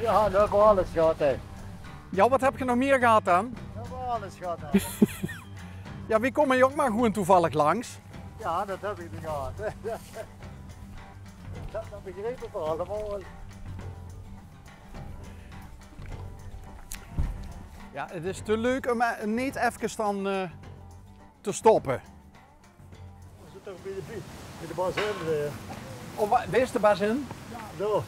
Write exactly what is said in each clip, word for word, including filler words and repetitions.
Ja, dan höbbe we alles gehad, hè. Ja, wat höb geer nog mieë gehad dan? Dan höbbe we alles gehad, hè. Ja, wie kómme hie ouch mer gewoen toevallig langs. Ja, dat höb ich gehad. Dat, dat begriep ich allemaol. Ja, het is te leuk um, eh, neet efkes dan, eh, te stoppe. Is het toch bie de, bie de bazin, eh? Oh, wa-, dit is de bazin? Ja. Zo.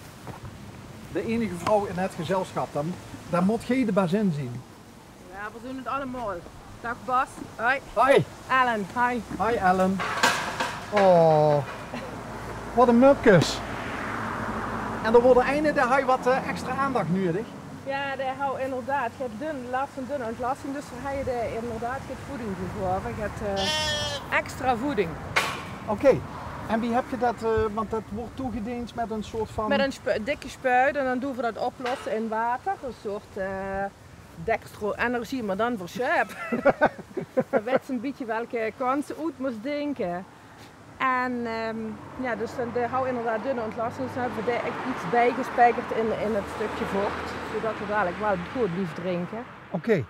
De enige vrouw in het gezelschap. Dan, dan mót geer de bazin zien. Ja, we zien het allemaol. Dag Bas. Hoi. Hoi. Ellen, hoi. Hoi Ellen. Oh, wat ein mupkes. En d'r woort eine, dae haw wat, eh, extra aandacht nudig. Ja, dae haw inderdaad, hae haw dun, las van dunne ontlasting, dus d'r haw dae inderdaad get voeding gegaeve, get, eh, extra voeding. Oké. En wie höb geer dat, eh, want dat woort toegedeend met ein soort van... Met ein spu-, dikke spuit en dan doon we dat oplosse in water, ein soort, eh, dextro-energie, maar dan veur sjeep. Dan wèts se ein bietje welke kantj se oet mós dinke. En, ehm, ja, dus dan, dae haw inderdaad dunne ontlasting, dus dan höbbe we dae ech get biegespijkerd in, in het stukje vocht, zodat we dalik waal good blieve drinke. Oké.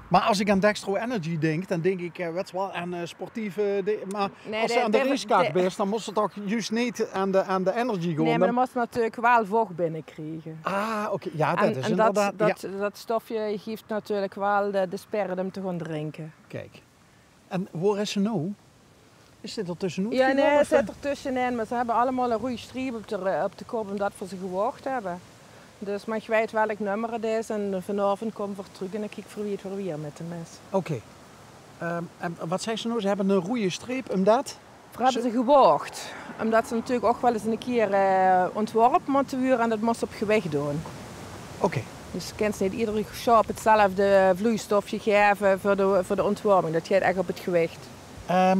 Maar as ich aan Dextro Energy dink, dan dink ich, eh, wèts se waal, aan, eh, sportieve di-, maar as se aan de racekaart bis, dan mós se toch juus neet aan de, aan de energy gaon. Nae, maar dan mós se natuurlik waal vocht binnekriege. Ah, oké. Ja, dat is inderdaad, dat, ja. Dat stofje geeft natuurlik waal de, de sperre um te gaon drinke. Kiek. En wo is ze now? Is dit d'r tösjenoet gegaon? Ja, nae, het zit d'r tösjenin, maar ze höbbe allemaol ein roeje streep op de, op de kop, umdat we ze gewaogd höbbe. Dus, maar ich weit welk nummer het is en vanaovend kómme we trök en dan kieke we wie het weer mit 'm is. Oké. Ehm, en wat zaes se now? Ze höbbe ein roeje streep, umdat? We höbbe ze gewaogd, umdat ze natuurlik ouch waal ens ein kier, eh, ontworpe mótte waere en dat mós se op gewicht doon. Oké. Dus se kins neet eder sjaop hetzelfde vloeistofje gaeve veur de, veur de ontworping. Dat geit ech op het gewicht. Ehm,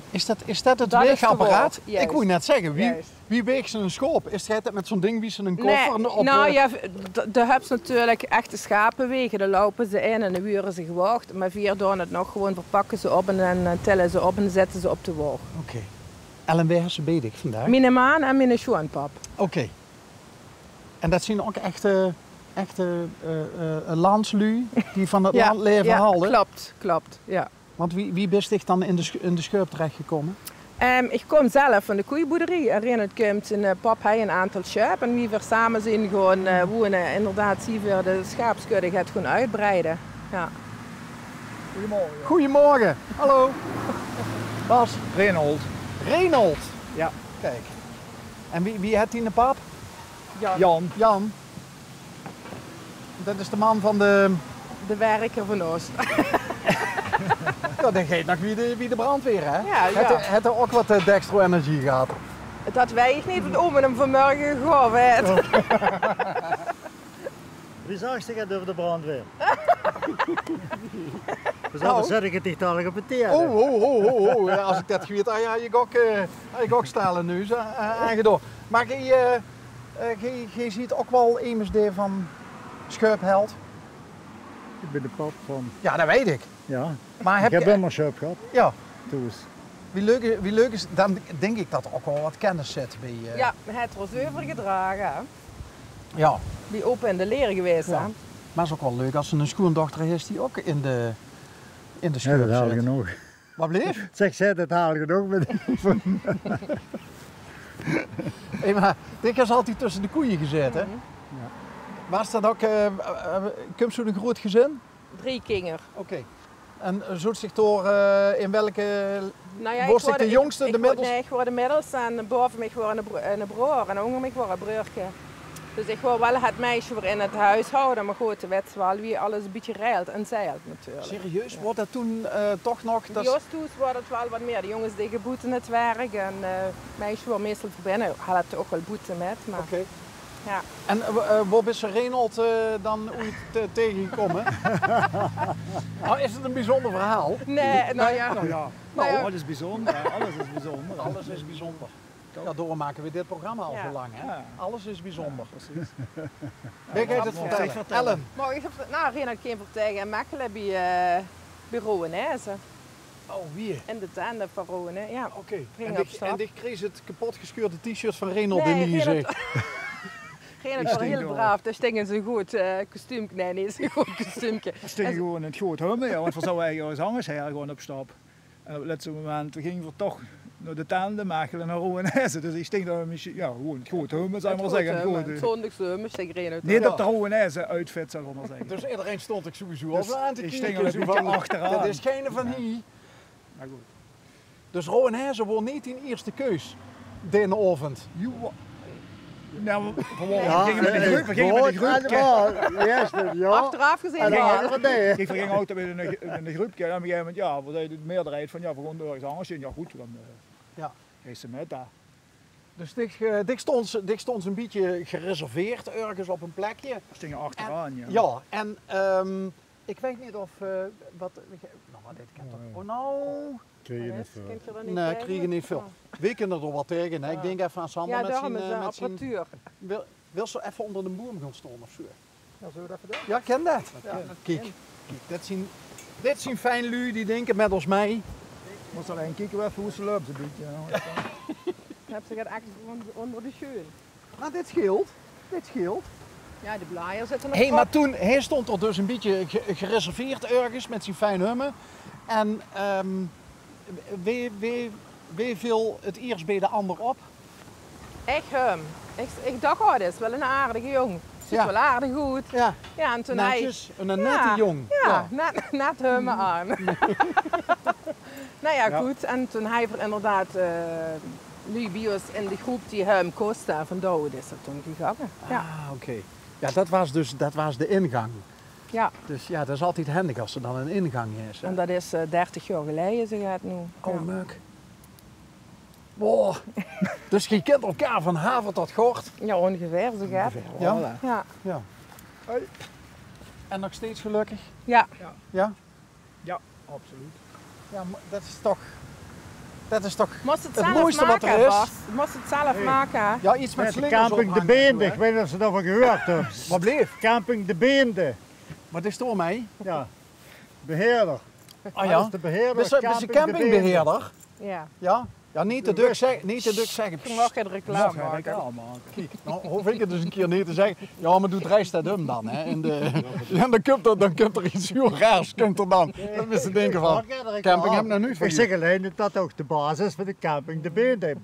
is dat, is dat het weegapparaat? Ich wou net zègke, wie, wie weeg se ein sjaop? Is, geit dat met zo'n ding wie se ein koffer op... Nae, nou ja, de, de höbs natuurlik echte sjape wege. Dan loupe ze in en dan waere ze gewaogd. Maar veer doon het nog gewoen, verpakke ze op en dan, eh, tille ze op en zètte ze op de waog. Oké. Ellen, wae höbs se bie dich vandaag? Miene maan en miene sjoeanpap. Oké. En dat zien ouch echte, echte, eh, eh, landslui die van het landlaeve halde? Ja, klop, klop, ja. Want wie, wie bis dich dan in de sj-, in de sjäöp terechgekómme? Ehm, ich kóm zelf van de koeieboerderie. En Renold kump, zien, eh, pap haw ein aantal sjäöp. En wie veer same zien gaon, eh, wone, inderdaad, zien veer de sjaopskudde get gaon oetbreide. Ja. Goeiemorge. Goeiemorge. Hallo. Bas. Renold. Renold. Ja. Kiek. En wie, wie hèt diene pap? Jan. Jan. Jan. Dat is de man van de... De werker van ós. Ja, dae geit nog bie de, bie de brandweer, hè? Ja, ja. Hèt, hèt 'r ouch wat, eh, dextro-energie gehad? Dat weit ich neet, want oom haet 'm vanmorge gegaeve. Wie zags se het euver de brandweer? We zullen... Oh. Zèt ich het dich dalik op de tering. Oh, oh, oh, oh, oh. Ja, as ich dat gewete haw, haw ich ouch, eh, haw ich ouch stalen neus, eh, aangedaon. Maar geer, eh, eh, geer, geer zeet ouch waal emes dae van sjäöp hèlt? Ich bin de pap van... Ja, dat weit ich. Ja. Maar höb geer... Ich höb ummer sjäöp gehad. Ja. Thoes. Wie leuk is, wie leuk is, dan dink ich dat d'r ouch waal wat kennis zit bie, eh... Ja, haet 'r ós euvergedrage, hè? Ja. Bie opa in de leer gewaes, hè? Maar is ouch waal leuk as se ein sjoeandochter höbs die ouch in de, in de sjäöp zit. Ja, dat is al genóg. Wat bleef? Zèk, zèt, dat is al genóg. Hé, maar dich höbs altied tösse de koeie gezaete, hè? Mhm. Ja. Waas dat ouch, eh, eh, kums se oet ein groeat gezin? Drie kinger. Oké. En, eh, zoots dich dao, eh, in welke... Nou ja, waas ich de jóngste, de middelste? Nae, ich waas de middelste en baove mich waas eine bro-, eine broor en ónger mich waas ein breurke. Dus ich waas waal het meisje veur in het hoeshaoje, maar good, de wèt waal wie alles ein bietje reilt en zeilt natuurlik. Serieus? Ja. Waas dat toen, eh, toch nog... Bie ós thoes waas het waal wat mieë. De jónges dege boete het werk en, eh, meisje waas meistal veur binne. Haw het ouch waal boete mit, maar... Oké. Ja. En, eh, wo-, eh, wo bis se Renold, eh, dan oeit, eh, taengegekómme? Oh, is het ein biezónder verhaal? Nae, nou ja. Nou ja. Nou, alles is biezónder, hè? Alles is biezónder. Alles is biezónder. Toch? Ja, daorum make we dit programma al zo lang, hè? Ja. Alles is biezónder. Ja, precies. Wae geit het vertèlle? Ellen. Maag ich het ver-, nou, Renold kump vertèlle in Mechele bie, eh, bie Rowwen, hè, ze. Oh, wie? In de tent van Rowwen, ja. Oké. En dich, en dich kreegs het kepotgesjeurde T-shirt van Renold in de gezich. Nae, Renold. Ein, dat waor hiel braaf. Dao sting in zoe'n good, eh, kostuumke. Nae, neet zoe'n good kostuumke. Dao sting gewoen in 't good humme, jao, want veer zouwe eigelik örges angers haer gewoen op stap. En op 't lètste moment ginge veer toch nao de tent in Mechele, nao Rowwen Hèze. Dus ich sting dao in mien, jao, gewoen 't good humme, zal ich mer zègke. 't Good, eh, zóndagshumme, sting d'r ein oet. Neet op de Rowwen Hèze outfit, zal ich mer zègke. Dus ederein stóng toch sowieso al zoe aan te kieke, zoe van, dit is geine van hie. Mer good. Dus Rowwen Hèze waor neet dien ierste keus, d'n aovend? Jao, wa-, noe, veer ginge mit 'n groep, veer ginge mit 'n groepke. Achteraaf gezeen waal. Kiek, veer ginge altied mit 'n, mit 'n groepke. En op e gegaeve moment, jao, veer zeide de meerderheid van, jao, veer gaon örges angers hin. Jao, good, dan, eh, geis se mit, hè. Dus dich, eh, dich stóngs, dich stóngs e bietje gereserveerd örges op e plekske. Veer stinge achteraan, jao. Jao, en, ehm, ich weit neet of, eh, wat, noe, dit kint toch, oh, noe. Kriege neet väöl. Nae, kriege neet väöl. Veer kinne d'r waal taenge, hè. Ich dink effe aan Sander mit zien, eh, mit zien apparatuur. Wil, wils se effe ónger de boum gaon staon of zoe? Jao, zölle veer dat effe doon? Jao, kin dat? Kiek, kiek, dat zien, dit zien fijn luuj, die dinke mit ós mei. Mós allein kieke effe wie se löps, e bietje, jao. Höbs se get extra ónger de sjeun? Mer dit sjeelt. Dit sjeelt. Jao, de blajer zitte nog op. Hé, mer toen, hae stónd d'r dus e bietje ge-, gereserveerd örges mit zien fijn humme. En, ehm, wae, wae, wae veel 't iers bie d'n anger op? Ich, ehm, ich, ich dach, oh, dit is waal 'nen aardige jóng. Zuut waal aardig oet. Jao. Jao, en toen hae... Netjes, 'ne nette jóng. Jao, net, net humme aan. Noe jao, good. En toen hae v'r inderdaad, eh, luuj bie ós in de groep die häöm kóste, en van dao oet is dat toen gegange. Jao. Ah, oké. Jao, dat waas dus, dat waas de ingank. Jao. Dus jao, dat is altied hendig es se dan 'nen ingank höbs, hè. En dat is, eh, dertig jaor geleje, zoe get noe. Oh, leuk. Wow. Dus geer kint elkaar van haver tot gort? Jao, óngeveer, zoe get. Óngeveer, jao. Jao. Jao. En nog steeds gelökkig? Jao. Jao? Jao, absoluut. Jao, mer dat is toch, dat is toch 't mooiste wat d'r is. Mós 't zelf make, Bas. Mós 't zelf make. Jao, get mit slingers. Camping de Beende, ich weit neet of se daovan gehuurd höbs. Wat bleef? Camping de Beende. Wat is dao mei? Jao, beheerder. Ah jao. Bis se, bis se campingbeheerder? Jao. Jao? Jao, neet te dök zègke, neet te dök zègke. Pst. Maag gein reclame make. Kiek, noe hoof ich 't ins 'ne kier neet te zègke. Jao, mer doe drijs dat óm dan, hè. En de, jao, dan kump d'r, dan kump d'r get hiel raars, kump d'r dan. Dan mós se dinke van, camping höb ich nog noeit van gehuurd. Ich zègk allein dat dat ouch de basis van de camping de Beende is.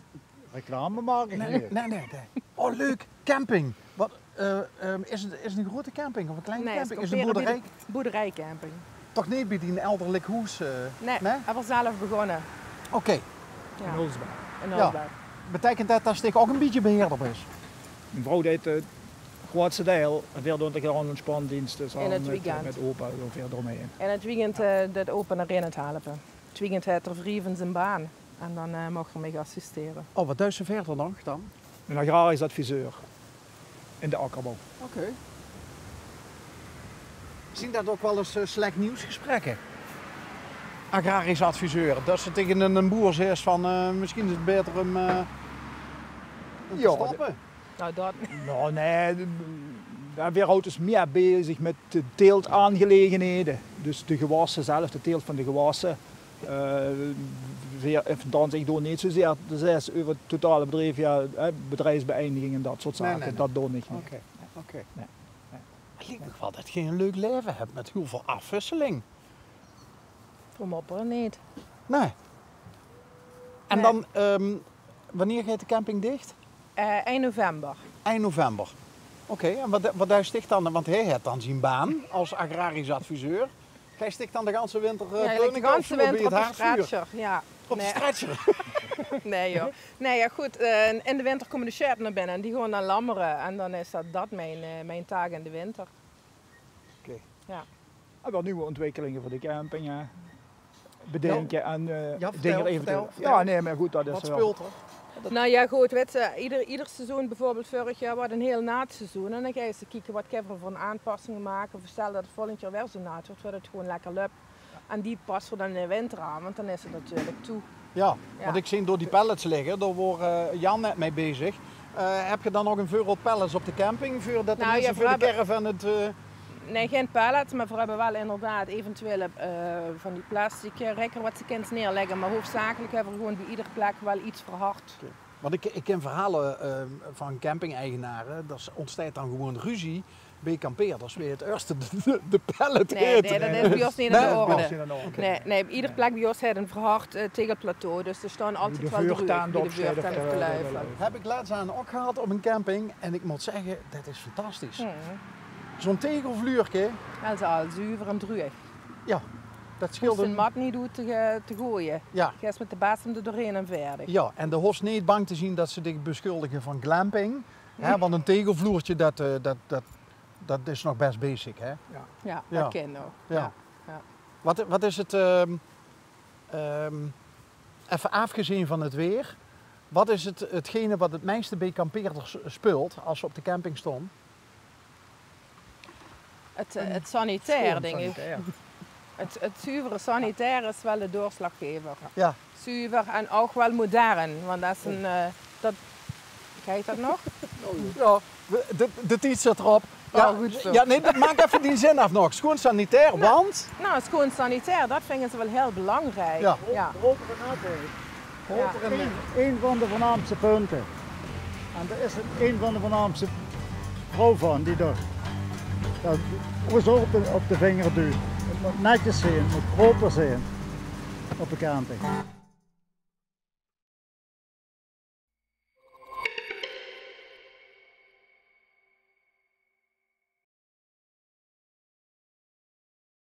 Reclame make. Nae, nae, nae, nae. Oh, leuk. Camping. Wat, eh, ehm, is 't, is 't 'n groete camping of 'n klein camping? Is 't 'n boerderie? Nae, 't kump hie boerderijcamping. Toch neet bie dien elderlik hoes, eh, nae? Nae, höbbe v'r zelf begós. Oké. Jao. In Hulsberg. In Hulsberg. Beteikent dat, dat se ouch e bietje beheerder bis? Mien vrouw deit 't groeatste deil en veer doon de garage- en spandienste same mit, eh, mit opa, veer d'r ómhaer. In 't weekend, eh, deit opa d'r in 't helpe. 't Weekend haet 'r vrie van zien baan. En dan, eh, maag 'r mich assistere. Oh, wat duis se wiejer nog dan? 'n Agrarisch adviseur in de akkerbouw. Oké. Zien dat ouch waal ins, eh, slech nieuwsgesprekke? Agrarisch adviseur. Dat se taenge 'nen, 'nen boer zaes van, eh, misschien is 't baeter óm, eh, óm te stoppe. Noe, dat... Noe, nae, de, de, veer hawte ós mieë bezig mit de teeltaangelegenhede. Dus de gewasse zelf, de teelt van de gewasse. Eh, veer, of althans, ich doon neet zoezeer de zes euver 't totale bedrief, jao, hè, bedrijfsbeëindiging en dat soort zake. Nae, nae, nae. Dat doon ich neet. Oké, oké. Nae, nae. 't Liek mich waal dat geer e leuk laeve höb mit hiel väöl aafwisseling. Veer moppere neet. Nae. En dan, ehm, wannieër geit de camping dich? Eh, ein november. Ein november. Oké, en wat, wat duis dich dan? Want hae haet dan zien baan es agrarisch adviseur. Geis dich dan de ganse winter, eh, kleunen koupe bie 't haardvuur? Jao, de ganse winter op de stretcher, jao. Op de stretcher? Nae, jao. Nae, jao, good, eh, in de winter kómme de sjeep nao binne en die gaon dan lammere. En dan is dat, dat mien, eh, mien taak in de winter. Oké. Jao. En waal nuuj ontwikkelinge veur de camping, hè. Bedinke en, eh, dinger eventueel. Jao, vertèl. Jao, nae, mer good, dat is... Wat speelt d'r? Noe jao, good, wèts se, ieder, ieder seizoen, bieveurbeeld vörig jaor waor 't 'n hiel naat seizoen. En dan geis se kieke, wat kinne v'r veur aanpassinge make? Of stel dat 't volgend jaor weer zoe naat weurt, dat 't gewoen lekker löp. En die passe v'r dan in de winter aan, want dan is 't natuurlik toe. Jao, want ich zeen dao die pallets ligke, dao waor, eh, Jan net mei bezig. Eh, höb geer dan nog 'n veurraod pallets op de camping, veur dat de minse veur de caravan 't, eh... Nae, gein pallets, mer v'r höbbe waal inderdaad eventueel, eh, van die plastic, eh, rekker wat se kins neerlègke. Mer hoofdzakelik höbbe v'r gewoen bie ieder plek waal get verhard. Oké. Want ik, ik ken verhale, eh, van camping-eigenare, dao ontsteit dan gewoen ruzie bie kampeerders, wae 't ierste de, de, de pallet haet. Nae, nae, det is bie ós neet aan de orde. Nae, nae, eder plek bie ós haet ein verhard, eh, tegelplateau, dus d'r staon altied waal druueg bie de veurtent te luifele. Höb ik lets aan ok gehad op ein camping en ik mót zègke, det is fantastisch. Zoe'n tegelvluurke. Det is al zuver en druueg. Jao, det sjeelt. Hoofs de mat neet oet te, te goeaje. Jao. Geis mit de besem d'r doorhaer en veerdig. Jao, en de hoofs neet bang te zien det ze dich besjuldige van glamping. Hè, want ein tegelvloerke, det, eh, det, det, det is nog bes basic, hè? Jao, det kin nog. Jao. Jao. Wat, wat is 't, ehm, ehm, effe aafgezeen van 't weer, wat is 't, 'tgene wat 't meiste bie kampeerders speult es ze op de camping staon? 't, eh, 't sanitair, dink ik. 't, 't zuvere sanitair is waal de doorslaaggever. Jao. Zuver en ouch waal modern, want det is ein, eh, det, geit det nog? Jao, de, de tied zit d'rop. Jao, good zoe. Jao, nae, det, maak effe dien zin aaf nog. Schoeën sanitair, want? Nou, schoeën sanitair, det vinge ze waal hiel belangriek. Jao. Proper en nat, hè. Ein, ein van de veurnaamste punte. En dao is ein van de veurnaamste vrouw van, die dao, dao ós op de, op de vinger duit. 't Mót netjes zeen, 't mót proper zeen op de camping.